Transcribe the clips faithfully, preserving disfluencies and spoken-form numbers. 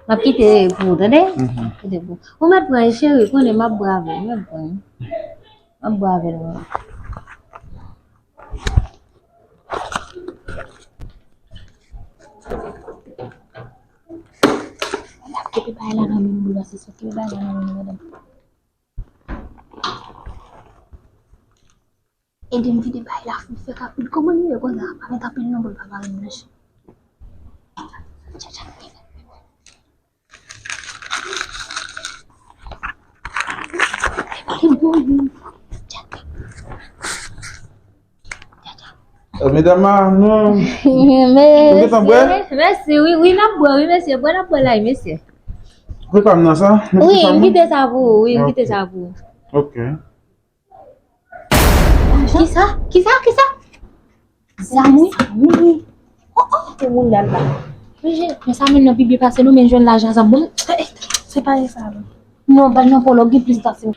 M ap kite pou ou, tande? Mhm. Kite pou ou. Ou mèt pran, cheri, konnen m ap bwè avè l, ou mèt pran. M ap bwè avè l, mwen. Kite bagay la nan men m, boulevaze sa. Kite bagay la nan men m, madanm. Ede m vide bagay la, fè rapid. Kòman li ye konsa? Pa met anpil non pou l pa mare m nan chen. Eh, medam, ah, nou, nou gentan bwè? Mesye, mèsi, wi, wi, n ap bwè, wi, mesye, bwè, n ap bwè la, wi, mesye. Wi, pa m nan sa? Wi, m kite sa pou ou, wi, m kite sa pou ou. Ok. Kisa? Kisa? Kisa? Zam, wi. Oh, oh. Pou moun dal la. Men sa menm nan pi byen pase nou, men jwenn lajan zam. Bon, eh, eh, se pa sa, non. Non, bal nan polo gen plis pase.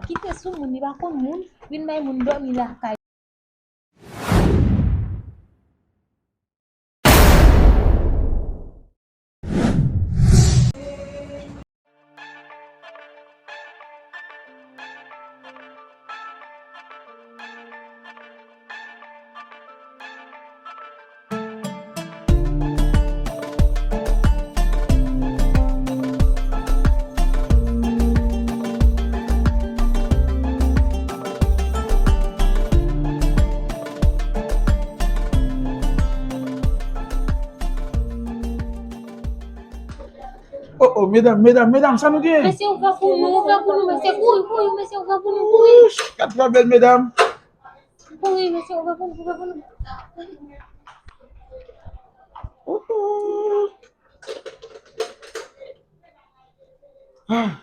Kite sou moun, li pa konn moun, vin bay moun dòmi lakay. Oh, oh, medam, medam, medam, sa nou gen? Mesye, ouvè pou nou, ouvè pou nou, mesye, kouri, kouri, mesye, ouvè pou nou, kouri. Wouch, kat fwa bèl, medam. Kouri, mesye, ouvè pou nou, ouvè pou nou. Oh, oh. Ah.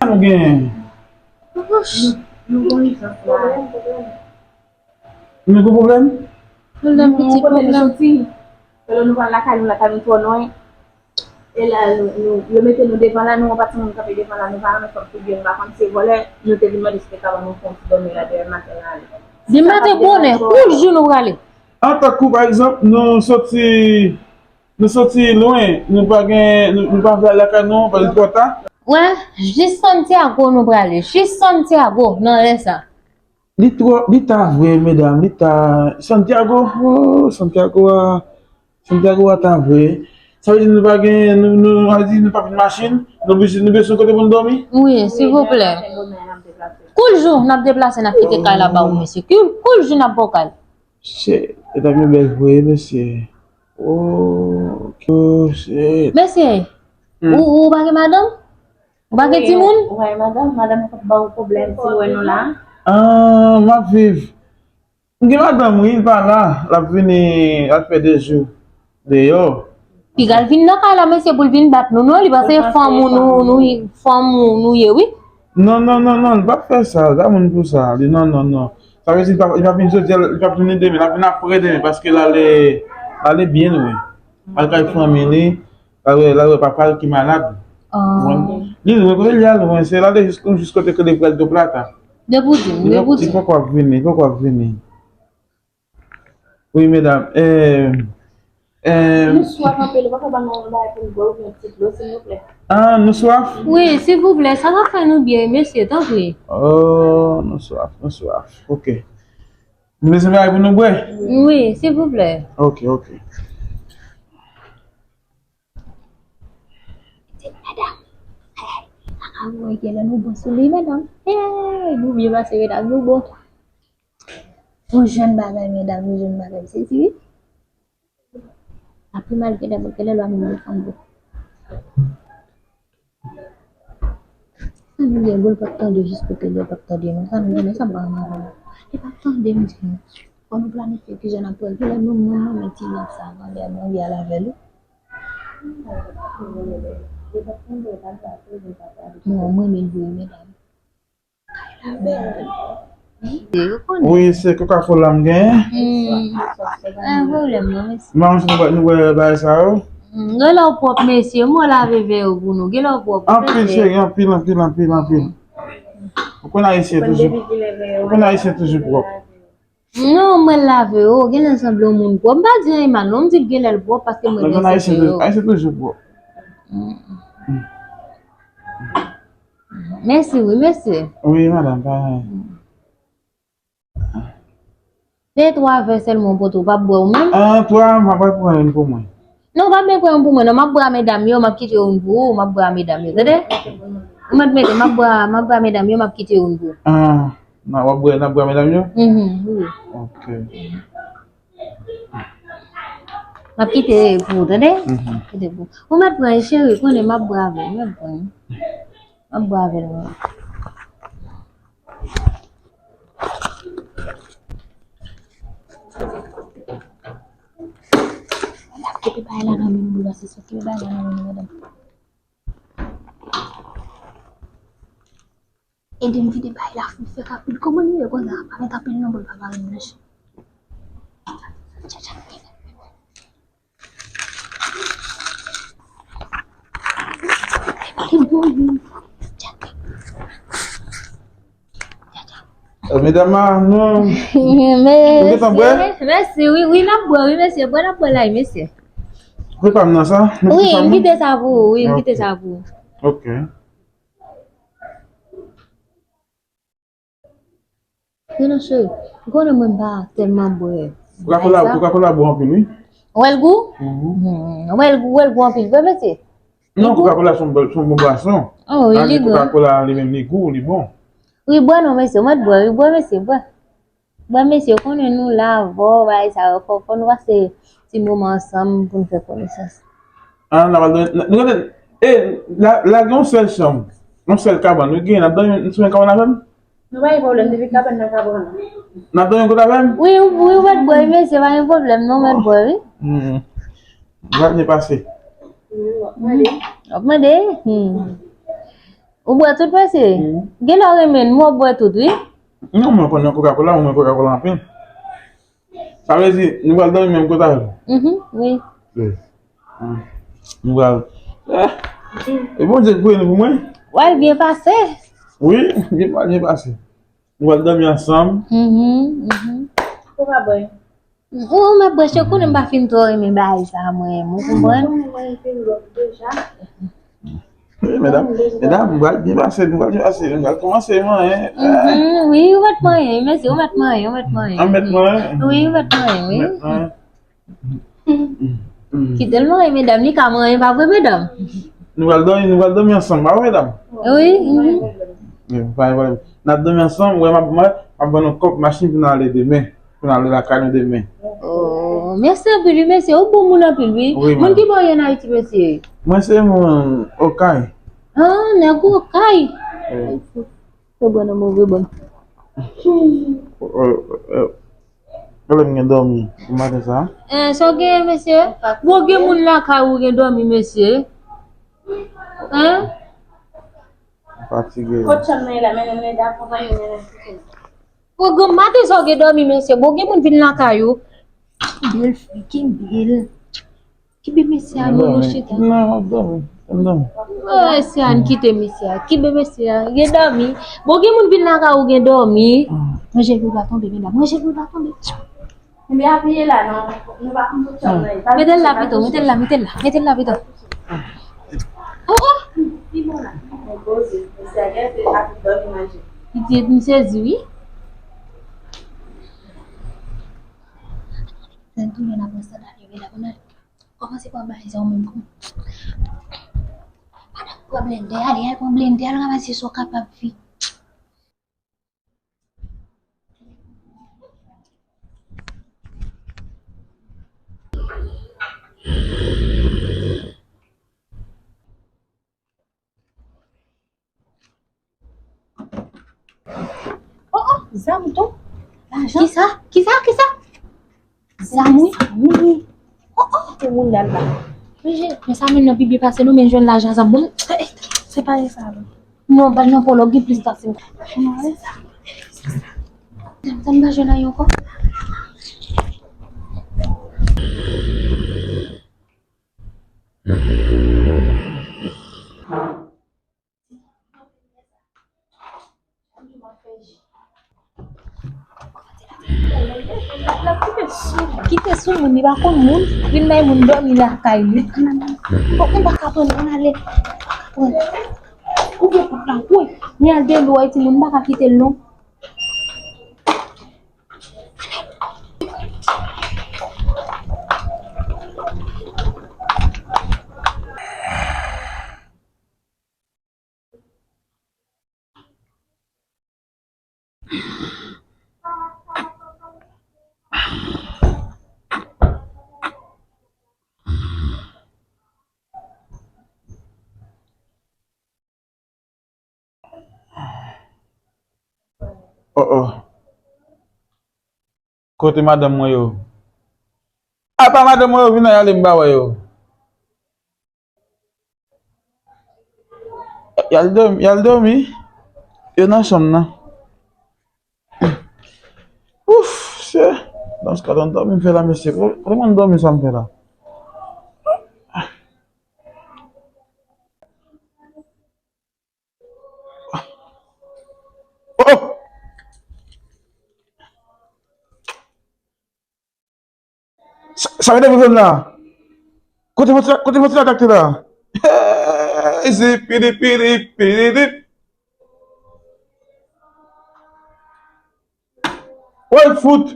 Sa nou genyen? Nou gon pwoblèm? Pwoblèm, piti pwoblèm. Lè nou pral lakay nou, lakay nou twò lwen. E la, nou, nou, yo mete nou devan la, nou wè yon patimoun kanpe devan la, nou pa renmen fòk figi nou, pa konn se vòlè, nou te vin mande si te ka ban nou fè yon ti dòmi la dèyè maten la. Demen maten bonè, koul jou nou prale. An tankou, pa egzanp, nou soti, nou soti lwen, nou pa gen, nou, nou pa vle al lakay nou, paske li twò ta. Wè, jis Santiago nou prale, jis Santiago nan lè sa. Li twò, li ta vre, medam, li ta. Santiago, oh, Santiago a, Santiago a ta vre. Sa vle di nou pa gen, nou, nou, sa vle di nou pa vin machin, nou oblije, nou bezwen kote pou nou dòmi? Wi, silvouplè. Koul jou n ap deplase, n ap kite kay la ba ou, mesye. Koul, koul jou n ap ba w kay. Se, e ta byen bèl vre, mesye. Oh, oh, shit. Mesye, ou, ou pa gen madanm? Ou pa gen timoun? Ou pa gen madanm? Madanm ap ba ou pwoblèm si l wè nou la? Ah, m ap viv. M gen madanm, wi, li pa la. L ap vini, l ap fè de jou deyò. Piga l vin nan kay la, mesye, pou l vin bat nou, non? Li panse fanm ou nou, nou, fanm ou nou ye, wi. Non, non, non, non, li p ap fè sa. Li pa moun pou sa. Li, non, non, non. Sa vle di, li p ap, li p ap vin jodi a, li p ap vini demen, l ap vin apre demen, paske l ale, l ale byen lwen. Al kay fanmi li. L al wè, l al wè papa l ki malad. Ah. Li lwen, kote li al lwen, se l ale jis, jis kote ke li pral do plata. Depi w di m, depi w di m. Li poko ap vini, li poko ap vini. Wi, medam. Eh, eh, nou swaf anpil, ou pa ka ban nou yon bagay pou n bwè oubyen yon ti dlo, silvouplè? Ah, nou swaf? Wi, silvouplè, sa va fè nou byen, mesye, tanpri. Oh, nou swaf, nou swaf. Ok. Nou bezwen bagay pou nou bwè? Wi, silvouplè. Ok, ok. Medam, hey, a, a, mwen gen lè nou bon sou li, medam. Hey, nou byen pase, medam, nou bon. Yon jèn bagay, medam, yon jèn bagay, sezi wi. Apre, malgre lè, malgre lè, lwa moun yo fanm bon. Sa nou gen, bon, l p ap tande jis pou tande, l p ap tande nou. Sa nou gen, sa m pa renmen avè l. Li p ap tande m di nou. Fò nou planifye kijan n ap pran. Genlè nou, nou, nou, men ti nèg sa, genlè nou, y al avè l. Non, mwen, men vre, medam. Wi, se Coca-Cola m genyen. Hmm. Pa gen pwoblèm non, mesye. Manman, nou bwè, nou bwè bagay sa yo. Hmm, gen lè w pwòp, mesye. Mwen lave vè yo pou nou. Gen lè w pwòp. Anpil, cheri, anpil, anpil, anpil, anpil. Ou konn Ayisyen toujou, ou konn Ayisyen toujou pwòp. Non, mwen lave yo. Gen lè l sanble yon moun pwòp. M pa di anyen mal, non. M di l gen lè l pwòp paske mwen renmen sèkè yo. Ayisyen toujou pwòp. Hmm. Mèsi, wi, mesye. Wi, madanm, pa anyen. Se twa vè sèlman w pote, w p ap bwè ou menm? Ah, twa, m ap pran youn pou mwen. Non, w p ap byen pran youn pou mwen, non, m ap bwè a medam yo, m ap kite youn pou ou, m ap bwè a medam yo, tande? Ou mèt mete, m ap bwè, m ap bwè a medam yo, m ap kite youn pou ou. Ah, nan, w ap bwè, n ap bwè a medam yo? Mhm, wi. Ok. M ap kite pou ou, tande? Mhm. Kite pou ou. Ou mèt pran, cheri, konnen m ap bwè avè l, m ap pran. M ap bwè avè l, mwen. Kite bagay la nan men m, bouleversé, kite bagay la nan men m, madanm. Ede m vide bagay la, fè rapid. Kòman li ye konsa? Pa met anpil non, pou l pa mare m nan chen. Eh, medam, ah, non. Ou gentan bwè? Mèsi, wi, wi, n ap bwè, wi, mesye. Bwè, n ap bwè la, wi, mesye. Ou pa m nan sa? Wi, m kite sa pou ou, wi, m kite sa pou ou. Ok. Non, non, cheri. Ou konnen mwen m pa tèlman bwè. Coca-Cola, Coca-Cola bon anpil, wi. Ou wè l gou? Mhm. Hmm, ou wè l gou, ou wè l gou anpil vre, mesye? Non, Coca-Cola se yon bèl, se yon bon bwason. Oh, wi, li gou. Coca-Cola li menm li gou, li bon. Wi, bwè non, mesye, ou mèt bwè, wi, bwè, mesye, bwè. Bwè, mesye, ou konnen nou la avè w, bagay sa yo, fò, fò nou pase ti moman ansanm pou nou fè konesans. Ah, n a pral, nou gentan, eh, la, la gen yon sèl chanm, yon sèl kabann, nou genyen, n ap dòmi sou menm kabann avè m? Nou pa gen pwoblèm, depi kabann nan kabann. N ap dòmi kot avè m? Wi, wi, ou mèt bwè, wi, mesye, pa gen pwoblèm, non, ou mèt bwè, wi. Hmm. Gad byen pase. Hmm, w ap mande. W ap mande? Hmm. Ou bwè tout, mesye? Hmm. Gen lè w renmen l, mwen bwè tout, wi. Non, mwen konn nan Coca-Cola, mwen Coca-Cola anpil. Sa vle di, nou pral dòmi menm kot avè l? Mhm, wi. Wi. Hmm. Nou pral, eh, e Bondye k voye nou pou mwen? W al byen pase. Wi, byen, byen pase. Nou pral dòmi ansanm. Mhm, mhm. Ou pa bwè? Ou, m ap bwè, chè, konnen m pa fin twò renmen bagay sa, mwen, ou konprann? Mwen, mwen, mwen, mwen, deja. Wi, medam, medam, nou pral byen pase, nou pral byen pase, nou pral kòmanse manyen. Mhm, wi, ou mèt manyen, mesye, ou mèt manyen, ou mèt manyen. An mèt manyen? Wi, ou mèt manyen, wi. Mèt manyen. Kite l manyen, medam, li ka manyen, pa vre, medam? Nou pral dòmi, nou pral dòmi ansanm, pa vre, medam? Wi, mhm. Wi, pa gen pwoblèm. N ap dòmi ansanm, wè, m ap, m ap, m ap ban nou kòb machin pou n ale demen. Pou n ale lakay nou demen. Oh, mèsi anpil, wi, mesye. Ou bon moun anpil, wi. Wi, moun ki bò w ye an Ayiti, mesye? Mwen se moun Okay. Ah, nèg Okay. Wi. Yo bwè nan move bòn. Pwoblèm gen dòmi pou maten sa. Eh, sa w gen, mesye? Bon, gen moun lakay ou gen dòmi, mesye? Hein? Fatige. Kot chanm nan ye la, mennen nèg akonpaye mennen. Pwogram maten sa w gen dòmi, mesye. Bon, gen moun vin lakay ou. Kenbe l, fi, kenbe l. Kenbe mesye a, nou, nou chita. Non, m ap dòmi. M dòmi. Oh, mesye a, n kite mesye a. Kenbe mesye a. Gen dòmi. Bon, gen moun vin lakay ou, gen dòmi. Manje loul la tonbe, medam. Manje loul la tonbe. Enben, apiye la, non. Nou pa konn pou chanm nan. Mete l la pito, mete l la, mete l la, mete l la pito. Oh, oh! Li bon la. Mwen poze. Mesye a gen te ap dòmi manje. Pitit, m sezi, wi. Lè n tounen n ap pran sandal yo, medam, nou kòmanse pran bagay sa yo menm kou. Madam, pran blendè, ale, al pran blendè, al ranmase sa w kapab, fi. Oh, oh, zam tou. Lajan. Kisa? Kisa? Kisa? Zam, wi. Zam, wi. Oh, oh. Te moun dal la. Men sa menm nan pi byen pase nou, men jwenn lajan zam. Bon, eh, eh, se pa sa, non. Non, bal nan polo gen plis pase m. Sa m pa jwenn anyen ankò. L ap kite sou, kite sou moun, li pa konn moun, vin bay moun dòmi lakay li. Bon, m pa ka pran, ann ale. M pa ka pran. Ouvè pòt la, woy. Ni al delo, ay timoun, m pa ka kite l non. Oh, oh. Kote madanm mwen yo? Apa madanm mwen yo vin la, y ale m pa wè yo. Y al dòmi, y al dòmi. Yo nan chanm nan. Ouf, se. Dans ka dan dòmi m fè la, mesye. Kote mwen dòmi sa m fè la? Oh! Sa, sa mete pou fè m la? Kote ventilatè, kote ventilatè ki te la? Hey, zipidi pidi pidi dip. Woy, fout!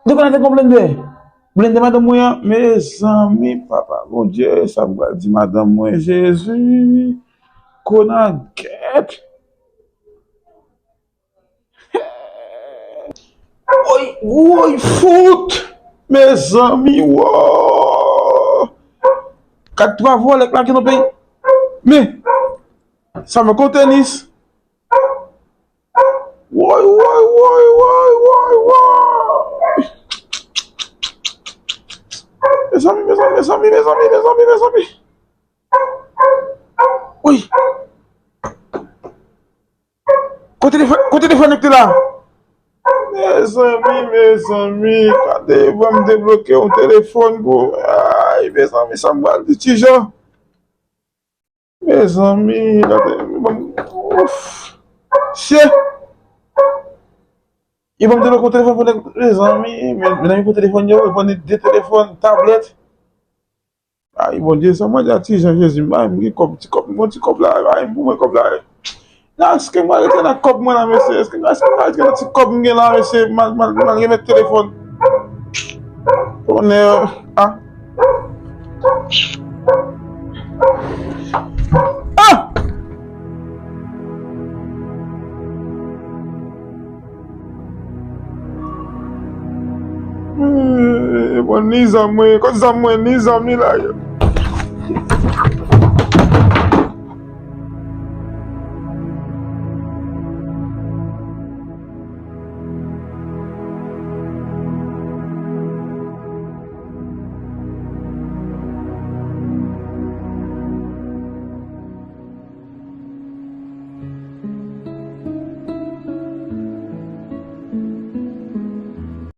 Dekonn avèk yon blendè. Blendè madanm mwen an, mezanmi, papa Bondye, sa m pral di madanm mwen, Jezi, konagèt. Woy, woy, fout! Mezanmi, wo! Gad twa vòlè k lage nan peyi. Men, sa mwen konn tenis. Woy, woy, woy, woy, woy, woy. Mezanmi, mezanmi, mezanmi, mezanmi, mezanmi, mezanmi. Woy. Kote telefòn, kote telefòn nèg te la? Mezanmi, mezanmi, gade, ban m debloke yon telefòn pou, ay, mezanmi, sa m pral di Tijan. Mezanmi, gade, ban m, ouf. Sye. Yo ban m debloke yon telefòn pou nèg, mezanmi, men, men, men, pou telefòn yo, yo ban m de telefòn, tablèt. Ay, Bondye, sa mwen di a Ti Jan, Jezi, m bay m gen kòb, ti kòb, m gon ti kòb la, bay m pou mwen kòb la. Nan, èske m rete nan kòb mwen la, mesye? Èske, èske m rete nan ti kòb m gen la, mesye? M al, m al, m al remèt telefòn. Bonè, ah. Ah! Eh, bon, ni zam mwen, kot zam mwen, ni zam ni la.